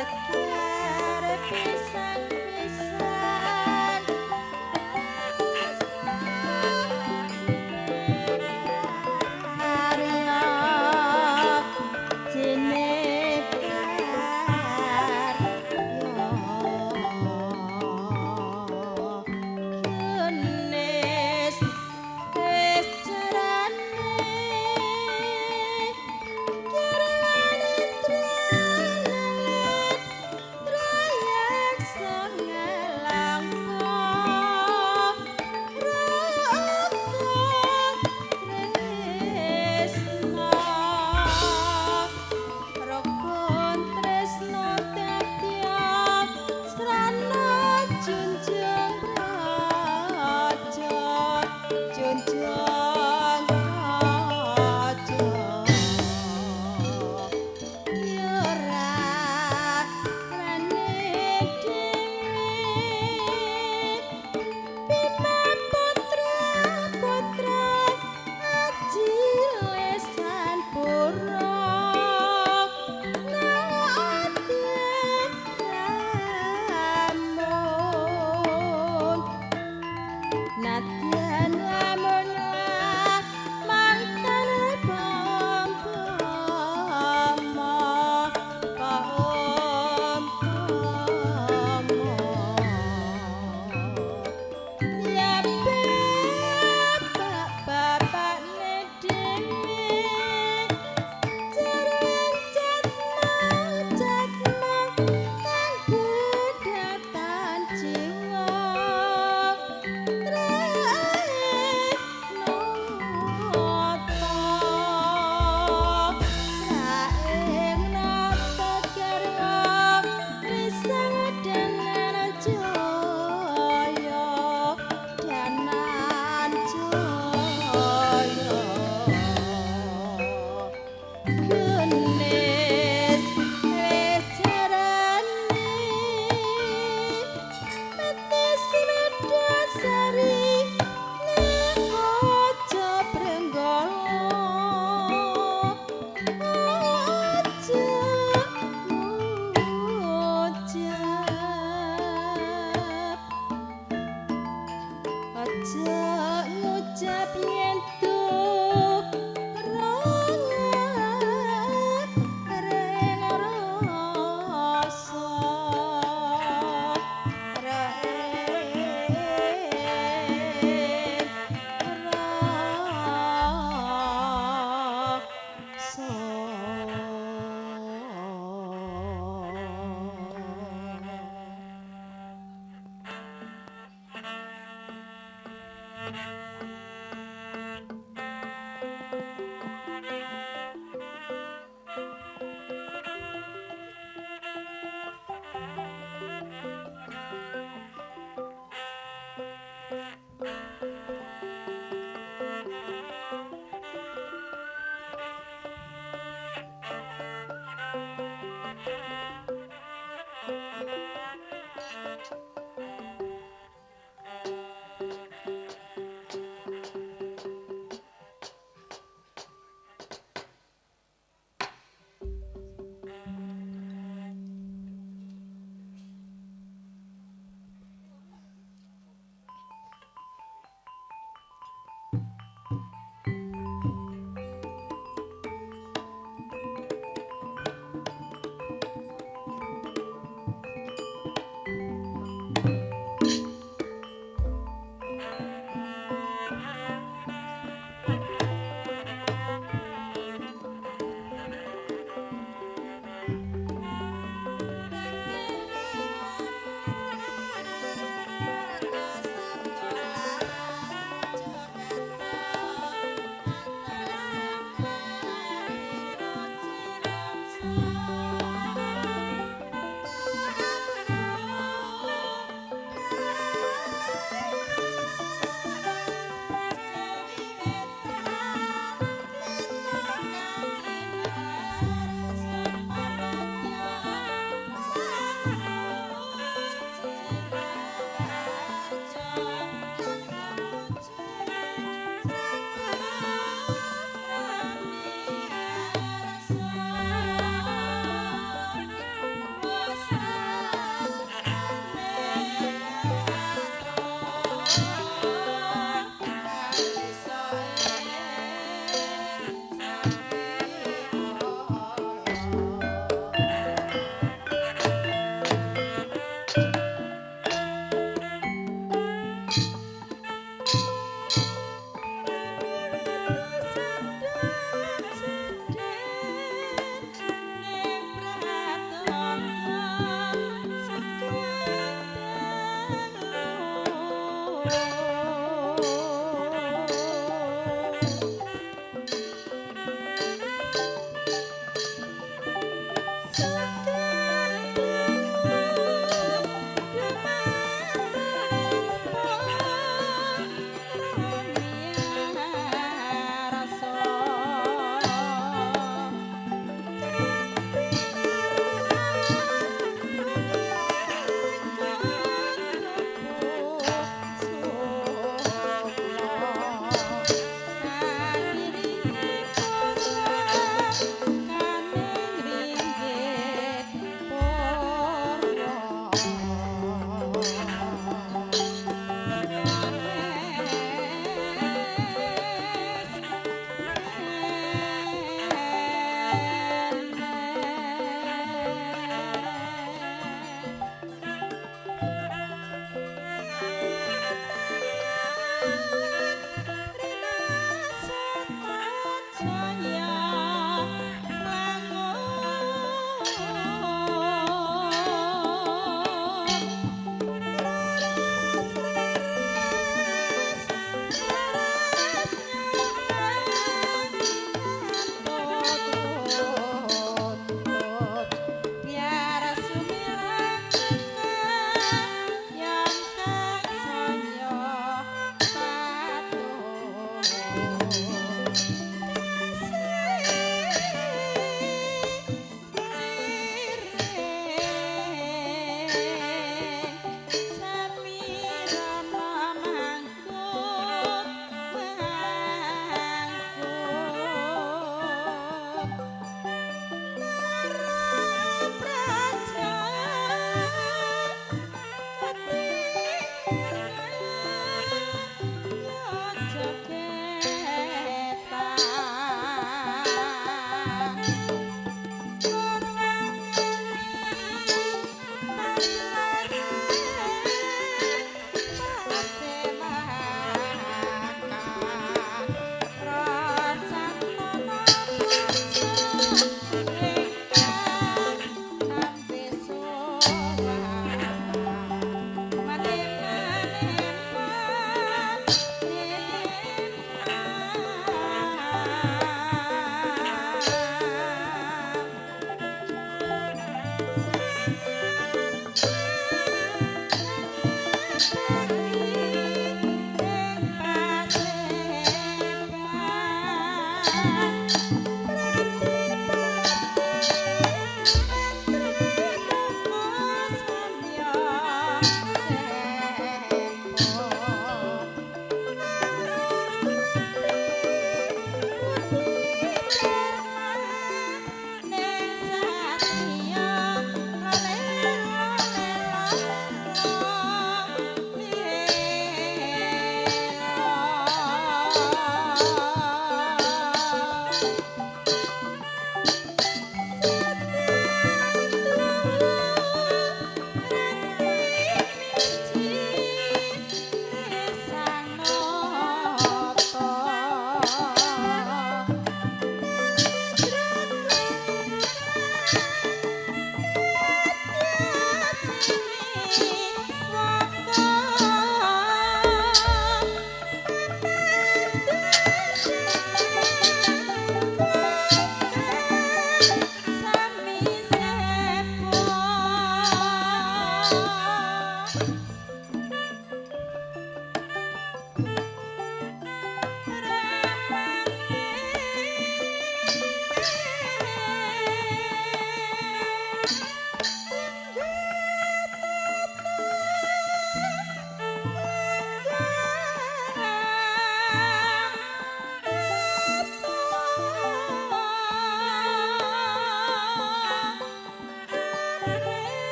Seger pisan-pisan. Arya jinebar yo genes wis jarane garwane tralelet.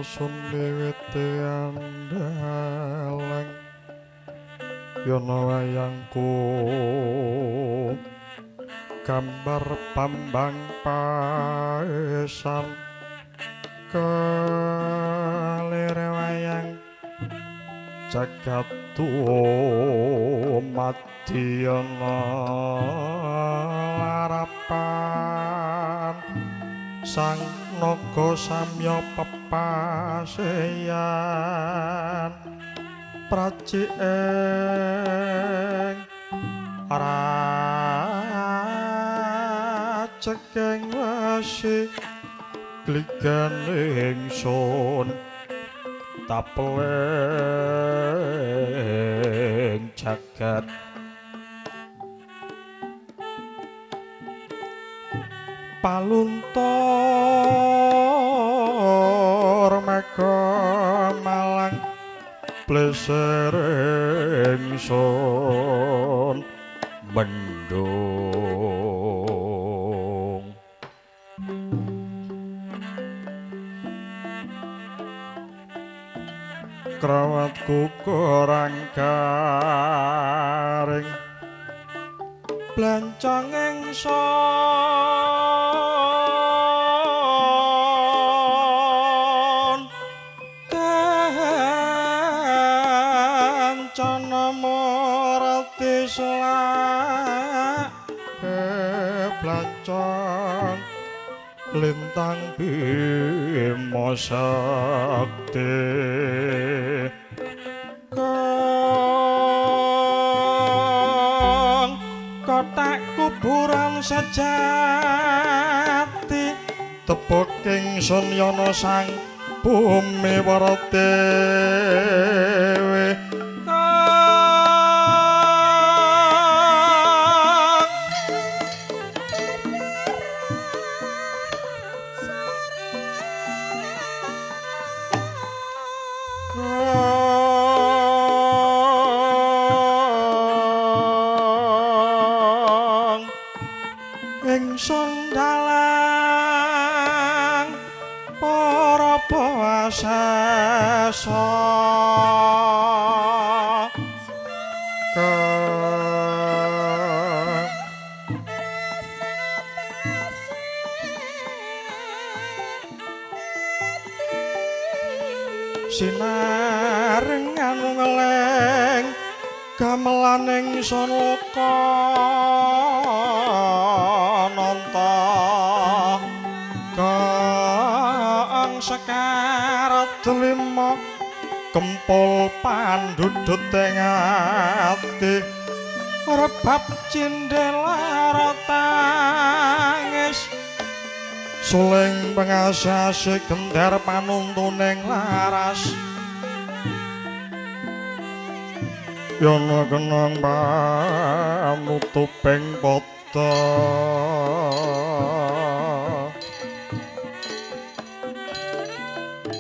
Sun wiwite andaleng yana wayangku gambar Bambang Paesan kelire wayang jagat dumadiyana larapan sang naga samya pepaseyan praci ing raceking wesi gligane ingsun tapeling jagat. Paluntur mega malang pleser ingsun mendung. Krawat kukurang garing blencong ingsun kancana marati selak blencong lintang bima sakti. Kang kotak kuburan sejati tepuk ingsun yana sang bumi wara dewe. Ingsun dalang para bawasesa sinarengan ngeleng gamelan ingsun loka nanta kang sekarat delima kempul pandudut ing ati rebab cindela tangis suling pengasase gender panuntuning laras yana kenang panutuping pada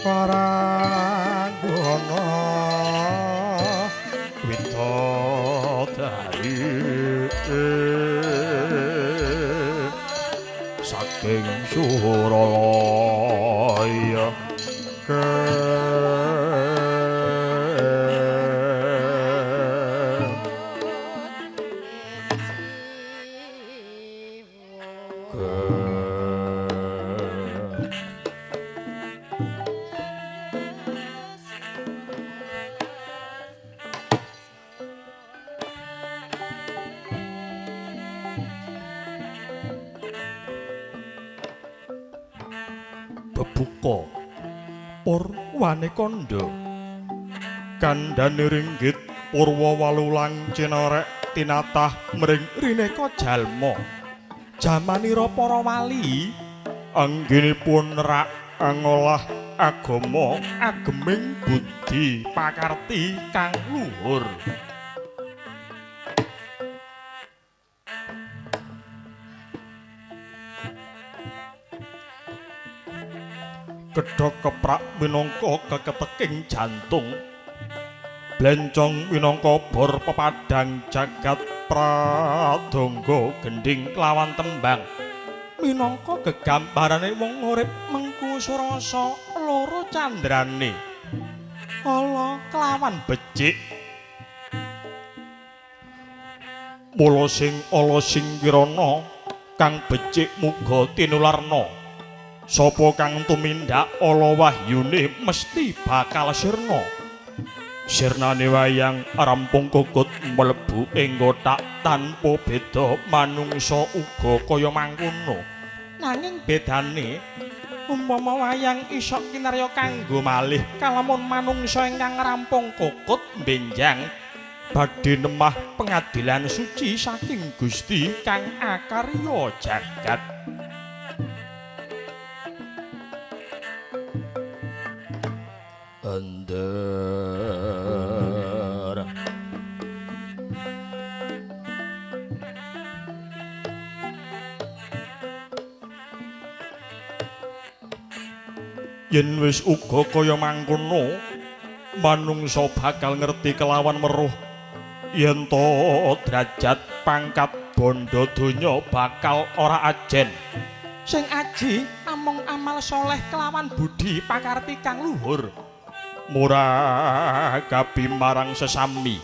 paranggana widodari saking Suralaya. Bebuka purwane kandha kandhane ringgit purwa walulang cinarek tinatah mring rineka jalma jamanira para wali anggenipun rak ngolah agama ageming budi pakarti kang luhur. Gedhog keprak minangka keketeking jantung blencong minangka bor pepadang jagat pradangga gendhing kelawan tembang minangka gegambarane wong urip mengku surasa loro candrane ala kelawan becik. Mula sing ala sing kirana kang becik muga tinularna. Sapa kang tumindak ala wahyune mesti bakal sirna. Sirnane wayang rampung kukut mlebu ing kothak tanpa beda manungsa uga kaya mangkono. Nanging bedane umpama wayang iso kinarya kanggo malih kalamun manungsa ingkang rampung kukut benjang badhe nemah pengadilan suci saking Gusti kang akarya jagat. Ender Yen wis uga kaya mangkono, manungsa bakal ngerti kelawan weruh yen to derajat pangkat bondo donya bakal ora ajen. Sing aji namung amal soleh kelawan budi pakarti kang luhur, murah gabi marang sesami.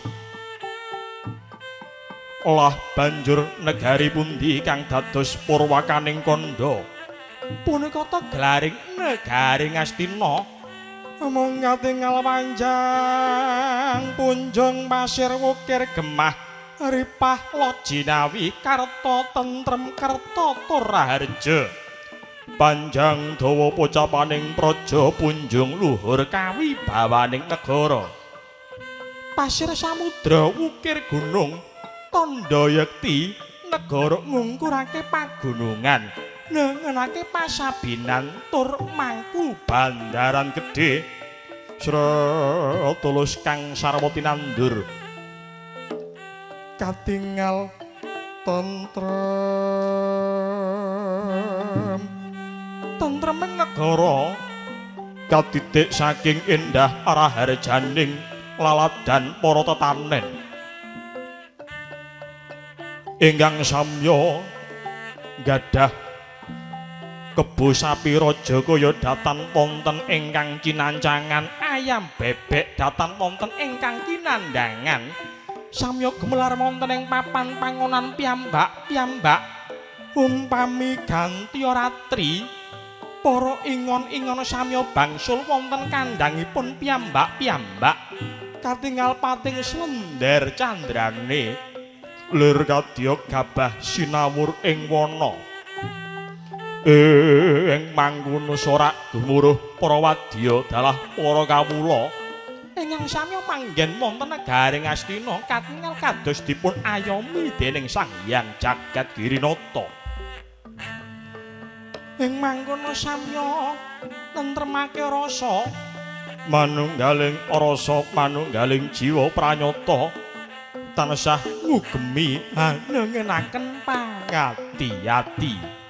Lah banjur negari pundi kang dados purwakaning kandha? Punika ta glaring negari Ngastina. Mung katingal panjang punjung pasir wukir gemah ripah lojinawi karta tentrem kerta tur raharja. Panjang dawa pocapaning praja punjung luhur kawibawaning negara. Pasir samudra wukir gunung tandha yekti negara ngungkurake pagunungan, nengenake pasabinan tur mangku bandaran gedhe. Sra tulus kang sarwa tinandur katingal tentrem tentreming negara katitik saking endah raharjaning laladan para tetanen. Ingkang samya gadah kebo sapi raja kaya datan wonten ingkang cinancangan, ayam bebek datan wonten ingkang kinandhangan, samya gemelar wonten ing papan pangonan piyambak-piyambak. Umpami ganti ratri para ingon-ingon samya bangsul wonten kandhangipun piyambak-piyambak, katingal pating slender candrane lir kadya gabah sinawur ing wana. Ing mangkono sorak gumuruh para wadya dalah para kawula ingkang samya manggen wonten negari Ngastina katingal kados dipun ayomi dening Sang Hyang Jagat Girinata. Ing mangkono samya tentremake rasa manunggaling rasa manunggaling jiwa pranyata tansah ngugemi hanengenaken pangati-ati.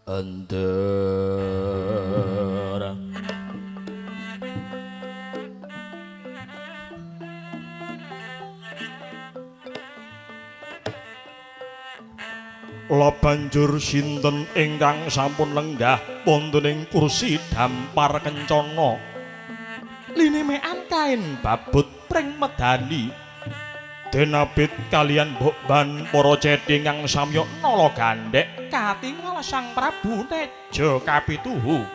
Endera la banjur sinten ingkang sampun lenggah wonten ing kursi dampar kencana, linimean kain babut pring medani, denabit kalian mbokban para cethe ingkang samya nala gandhek katingal Sang Prabu Teja Kapituhu.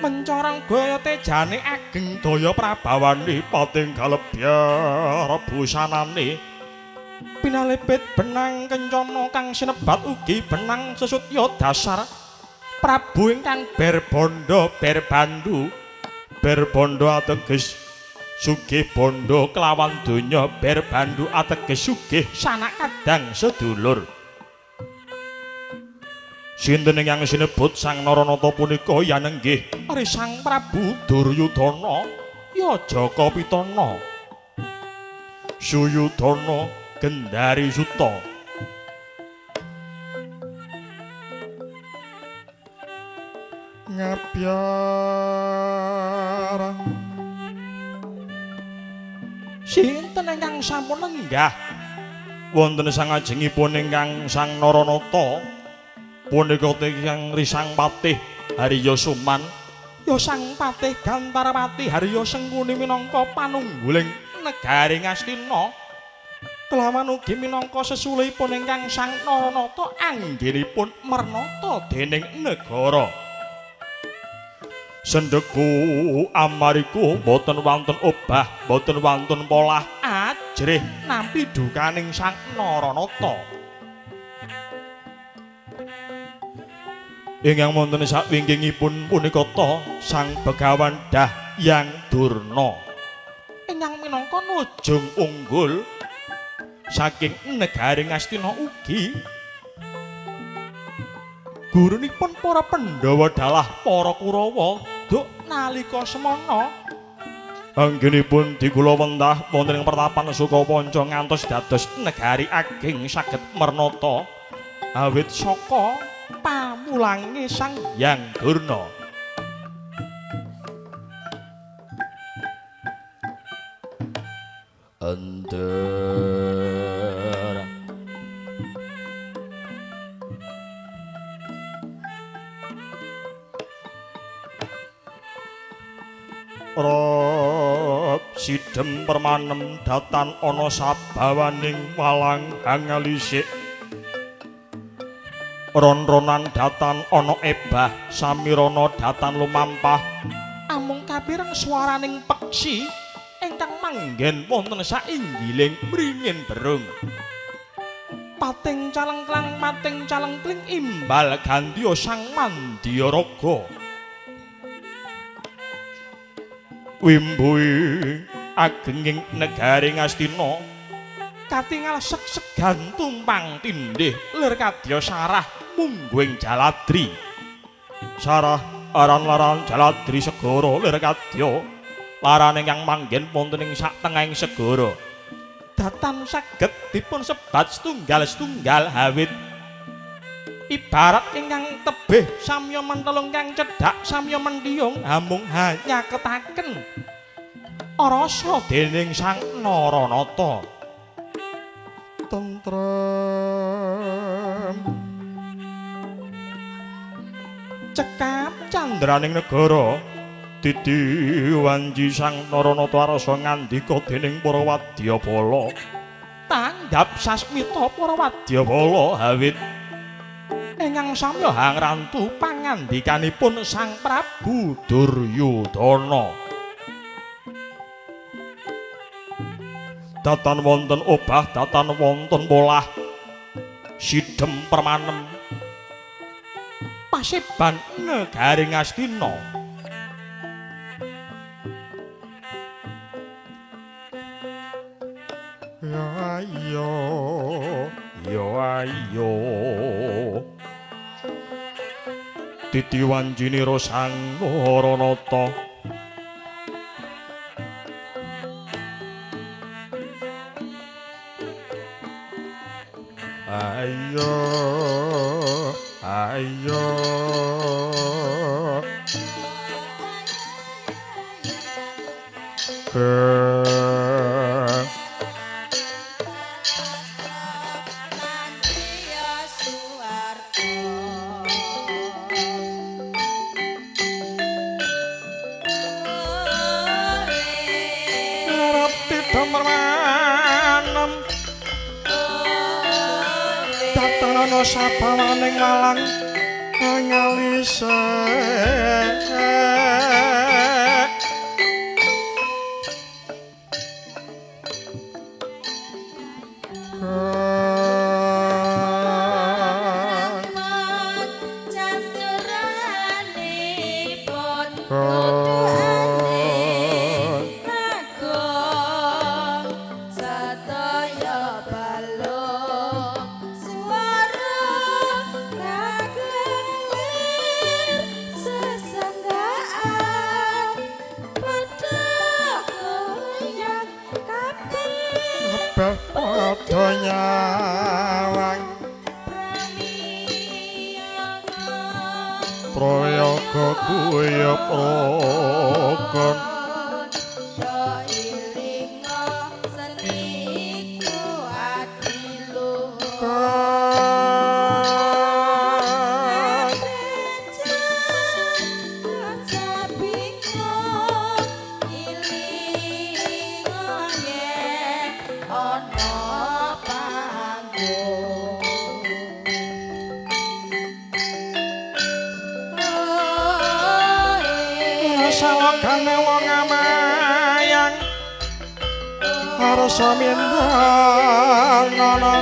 Mencorong gaya tejane ageng daya prabawane pating galebyar busanane, pinalipit benang kencana kang sinebat ugi benang sesutya dasar Prabu ingkang berbondo berbandu. Berbondo ateges sugih bondo kelawan donya, berbandu ateges sugih sanak kadang sedulur. Sinten ingkang sinebut Sang Naranata punika yanenggih ari Sang Prabu Duryudana ya Jaka Pitana Suyudana Gendari Suta. Ngabyar sinten ingkang sampun lenggah wonten sangajengipun ingkang Sang Naranata punika tiyang Risang Patih Harya Suman ya Sang Patih Gantarapati Harya Sengkuni minangka panungguling negari Ngastina kelawan ugi minangka sesulihipun ingkang Sang Naranata anggenipun mernata dening negara. Sendheku amariku boten wonten obah, boten wonten polah ajrih nampi dukaning Sang Naranata. Ingkang wonten sakwingkingipun punika ta Sang Begawan Dahyang Durna ingkang minangka nujung unggul saking negari Ngastina ugi gurunipun para Pandhawa dalah para Kurawa duk nalika semana Anggenipun dikula wentah wonten ing pertapan Sukapanca ngantos dados negari ageng saged mernata awit saka pamulange Sang Hyang Durna. Ender Rob sidem permanem datan ana sabawaning walang hangalisik. Ron-ronan datan ana ebah samirana datan lumampah. Amung kapireng swaraning peksi ingkang manggen wonten sainggiling mringin berung. Pating calengklang pating calengkling imbal gandya sang Mandyaraga. Wimbuhi agenging negari Ngastina katingal sek-segan tumpang tindih lir kadya sarah mungguing jaladri. Sarah aran-laran jaladri segara lir kadya larane ingkang manggen wonten ing satengahing segara. Datan saged dipun sebat setunggal-setunggal hawit ibarat ingkang tebih samya mentelung kang cedhak samya mendhiyung amung hanyaketaken rasa dening Sang Naranata. Tentrem cekap candraning negara didi wanci Sang Naranata arsa ngandika dening para wadyabala. Tanggap sasmita para wadyabala hawit ingkang samya hangrantu pangandikanipun Sang Prabu Duryudana. Datan wonten obah, datan wonten polah, sidem permanem paseban negari Ngastina. Ya ayo, ya ayo. Titi wancinira Sang Naranata. Ayo, ayo. Sabawaning walang ngalise. Salokane wong amayang arsa mindang ana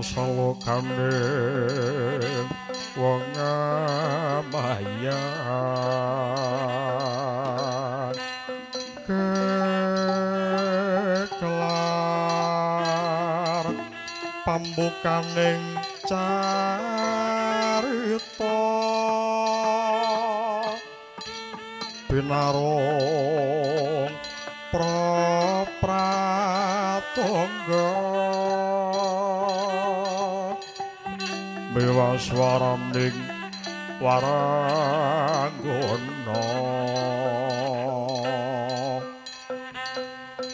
Salokane wong amayan kekelar pambukaning carita binarung prapratangga mewaswaraning waranggana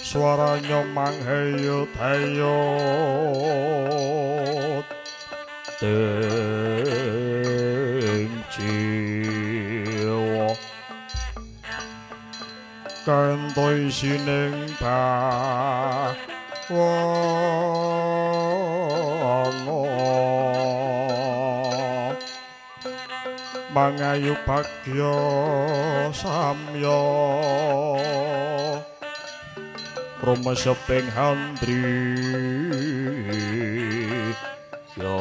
swaranya mangheyut-heyut ing jiwa kento isining bawana mangayu bagya samya rumeseping handri ya.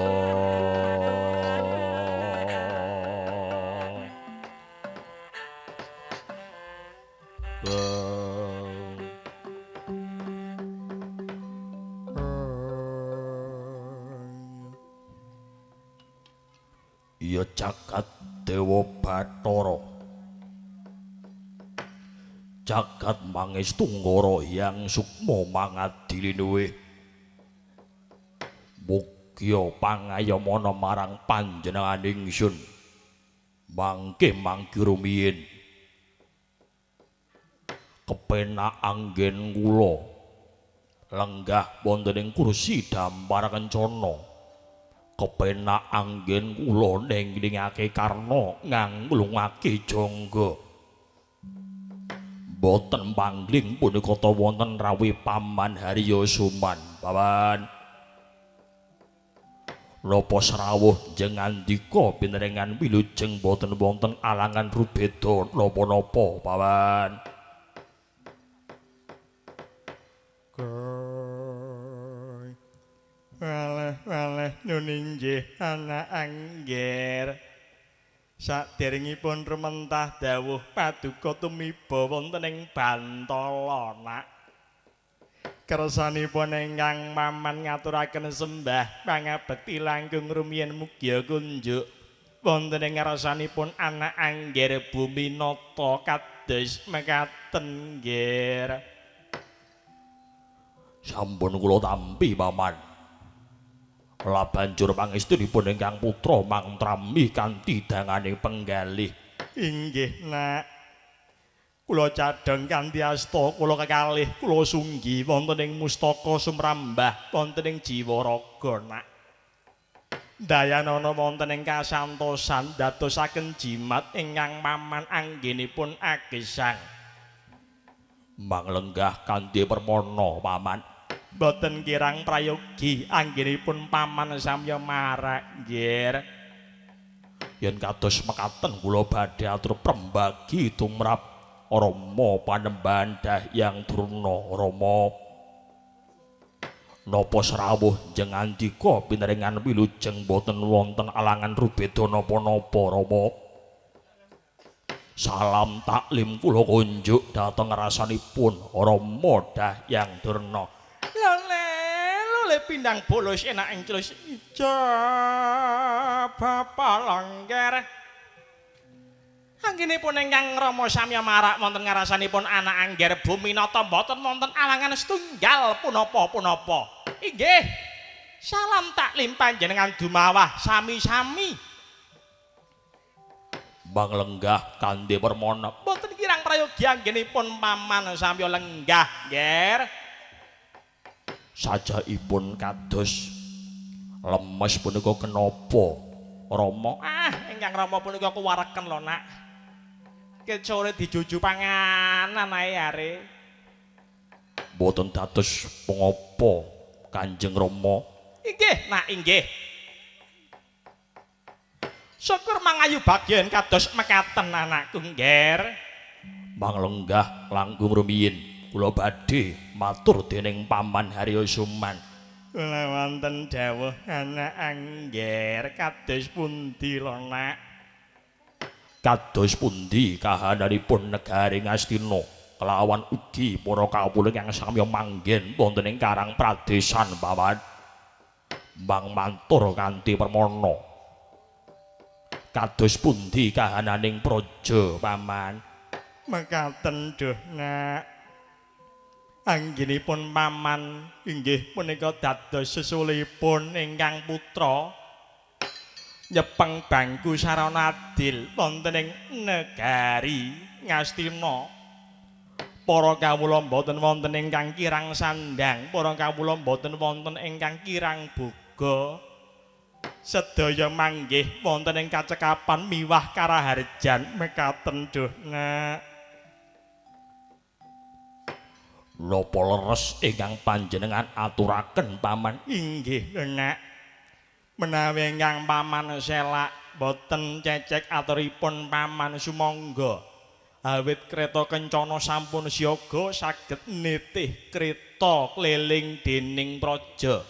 Ya jagat Dewa Bathara, jagat mangestu-nggara hyang sukma mangadili luwih. Mugia pangayomana marang panjenengan ingsun mangke mangki rumiyin. Kepenak anggen kula lenggah wonten ing kursi dampar kencana. Kepenak anggen kula nglingake karna nganglungake jangga. Boten pangling punika ta wonten rawuh Paman Harya Suman. Paman, napa srawuh njengandika pinerengan wilujeng boten wonten alangan rubeda napa-napa, Paman? Waleh-waleh nun inggih anak angger. Saderengipun rumentah dawuh paduka tumiba wonten ing Bantala, Nak. Kersanipun ingkang maman ngaturaken sembah pangabekti langkung rumiyin mugia kunjuk wonten ing ngarsanipun anak angger bumi nata kados mekaten, Ngger. Sampun kula tampi, Paman. Lah banjur pangestunipun ingkang putra mangtrami kanthi danganing penggalih. Inggih, Nak. Kula cadhong kanthi asta kula kekalih kula sunggi wonten ing mustaka sumrambah wonten ing jiwa raga, Nak. Dayanana wonten ing kasantosan dadosaken jimat ingkang maman anggenipun agesang. Manglenggah kanthi permana, Paman. Boten kirang prayogi anggenipun paman samya marak, Ngger. Yen kados mekaten kula badhe atur prembagi tumrap Rama Panembahan Dahyang Durna. Rama, napa srawuh njengandika pinerengan wilujeng boten wonten alangan rubeda napa-napa, Rama? Salam taklim kula kunjuk dhateng rasanipun Rama Dahyang Durna. Lole, lole pindang bulus enak enclus. Ijo bapak lengger. Anggenipun ingkang Rama samya marak wonten ngarasanipun anak angger bumi nata mboten wonten alangan setunggal punapa-punapa. Inggih. Salam taklim panjenengan dumawah sami-sami. Manglenggah kanthi permana. Mboten kirang prayogi anggenipun paman samya lenggah, Ngger. Sajaipun kados lemes punika kenapa, Rama? Ah, ingkang Rama punika kuwareken lho, Nak. Kecore dijuju panganan ae are. Mboten dados pengapa, Kanjeng Rama? Inggih, Nak, inggih. Syukur mangayu bagyan kados mekaten anakku, Ngger. Manglenggah langkung rumiyin kula badhe matur dening Paman Harya Suman. Kula wonten dawuh anak Angger kados pundi lho nak? Kados pundi kahananipun negari Ngastina kelawan ugi para kawula ingkang sami manggen wonten ing Karang Pradesan paman. Mang mantur kanthi permana. Kados pundi kahananing praja paman? Mekaten duh nak. Anggenipun paman inggih punika dados sesulipun ingkang putra nyepeng bangku sarana adil wonten ing negari Ngastina. Para kawula mboten wonten ingkang kirang sandang, para kawula mboten wonten ingkang kirang boga. Sedaya manggih wonten ing kacekapan miwah karaharjan. Mekaten duh nak. Napa leres ingkang panjenengan aturaken paman? Inggih nak. Menawi ingkang paman selak boten cecek aturipun paman sumangga. Awit kreta kencana sampun siaga saged nitih kreta keliling dening praja.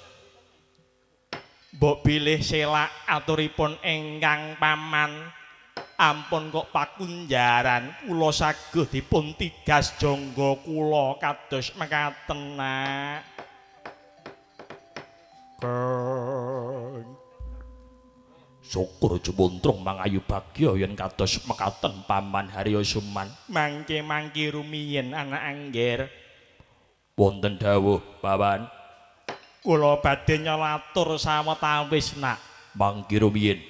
Mbok bilih selak aturipun ingkang paman ampun kok pakunjaran kula saguh dipun tigas jangga kula kados mekaten nak. Syukur jumuntrung mangayu bagya yen kados mekaten paman Haryo Suman. Mangke-mangke rumiyin anak Angger. Wonten dawuh paman. Kula badhe nyelatur sawetawis nak. Mangke rumiyin.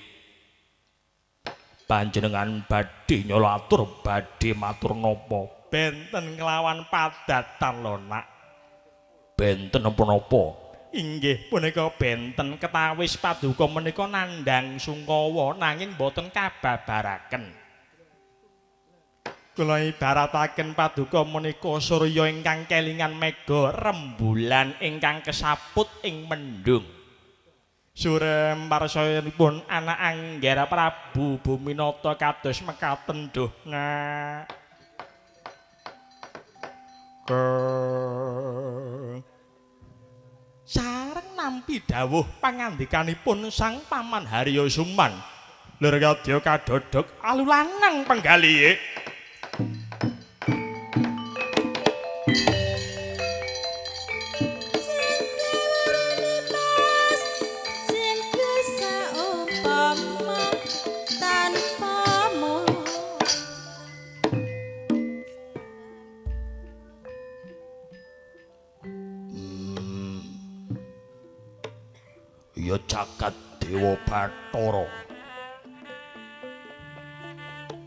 Panjenengan badhe nyelatur badhe matur napa? Benten kelawan padatan lho nak. Benten napa-napa? Inggih punika benten ketawis paduka menika nandhang sungkawa nanging boten kababaraken. Kula ibarataken paduka menika surya ingkang kelingan mega, rembulan ingkang kesaput ing mendung. Surem parsayanipun anak Angger Prabu Buminata kados mekaten duh nak. Sareng nampi dawuh pangandikanipun sang paman Haryo Suman. Lir kadya kadodhok alulanang penggalihe. Ya jagat Dewa Bathara,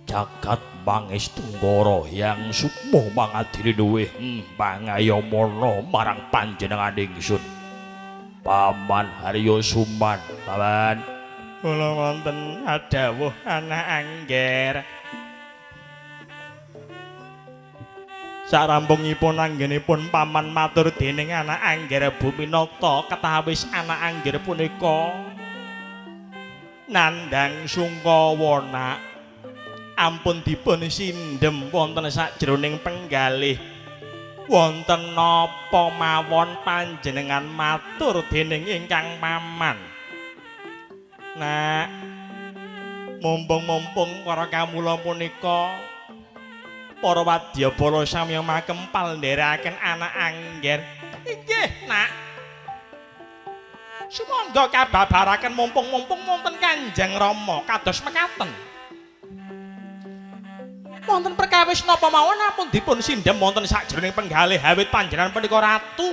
jagat Mangestenggara yang sukma mangadili luwih mangayamana marang panjenengan ingsun Paman Haryo Suman. Paman kula wonten adawuh anak Angger. Sarampungipun anggenipun paman matur dening anak Angger Buminata ketawis anak Angger punika nandhang sungkawa nak. Ampun dipun sindhem wonten sakjroning penggalih. Wonten napa mawon panjenengan matur dening ingkang paman. Nak, mumpung-mumpung para kawula punika para wadyabala sami makempal nderekaken anak Angger. Inggih, nak. Sumangga kababaraken mumpung-mumpung wonten Kanjeng Rama kados mekaten. Wonten perkawis napa mawon ampun dipun sindhem wonten sakjroning penggalih awit panjenengan punika ratu.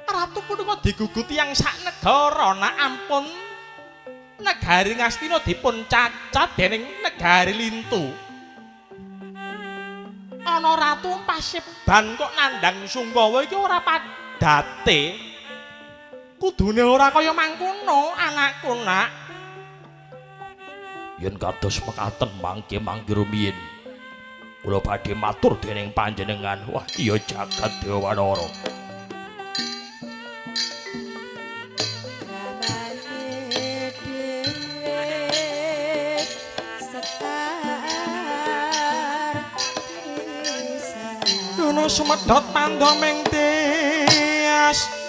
Ratu punika digugu tiyang sak negara nak. Ampun negari Ngastina dipun cacat dening negari Lintu. Ana ratu paseban kok nandhang sungkawa iki ora padate. Kudune ora kaya mangkono anakku nak. Yen kados mekaten mangke mangke rumiyin kula badhe matur dening panjenengan. Wah iya jagat Dewa Bathara. Sumedhot pandhaming tias.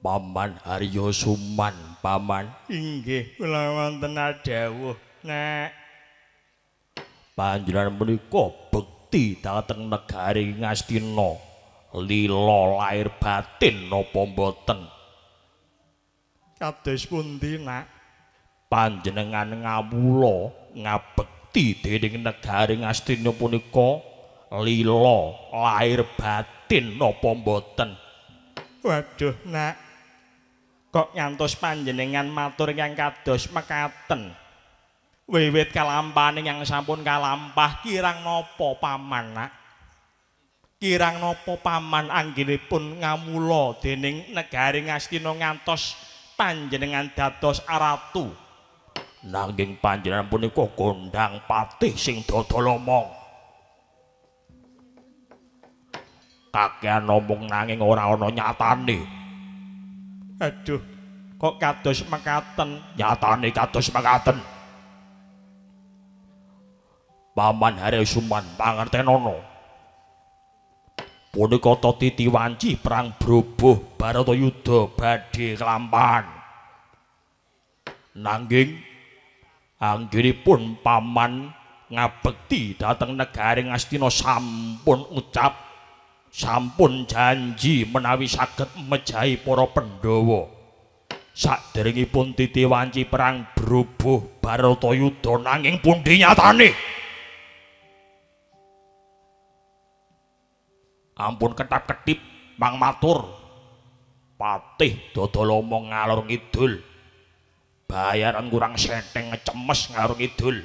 Paman Haryo Suman, Paman. Inggih, kula wonten dawuh, Nek. Panjenengan menika bekti dhateng negari Ngastina. Lila lair batin napa mboten? Kados pundi, Nak? Panjenengan ngawula ngabekti dening negari Ngastina punika lila lair batin napa mboten? Waduh, Nak. Kok ngantos panjenengan matur ingkang kados mekaten. Wiwit kalampahane ingkang sampun kalampah kirang napa Paman, Nak? Kirang napa Paman anggenipun ngamula dening negari Ngastina ngantos panjenengan dados aratu. Nanging panjenengan punika gondang patih sing dodol omong. Kakean omong nanging ora ana nyatane. Aduh, kok kados mekaten? Nyatane kados mekaten. Paman Haryo Suman pangertenono. Punika titi wanci perang broboh Baratayuda badhe kelampahan. Nanging anggenipun Paman ngabekti dhateng negari Ngastina sampun ucap, sampun janji menawi saged mejahi para Pandhawa. Saderengipun titi wanci perang broboh Baratayuda nanging pundi nyatane? Ampun ketap-ketip mang matur. Patih dodol omong ngalor ngidul. Bayaran kurang senteng ngecemes ngalor ngidul.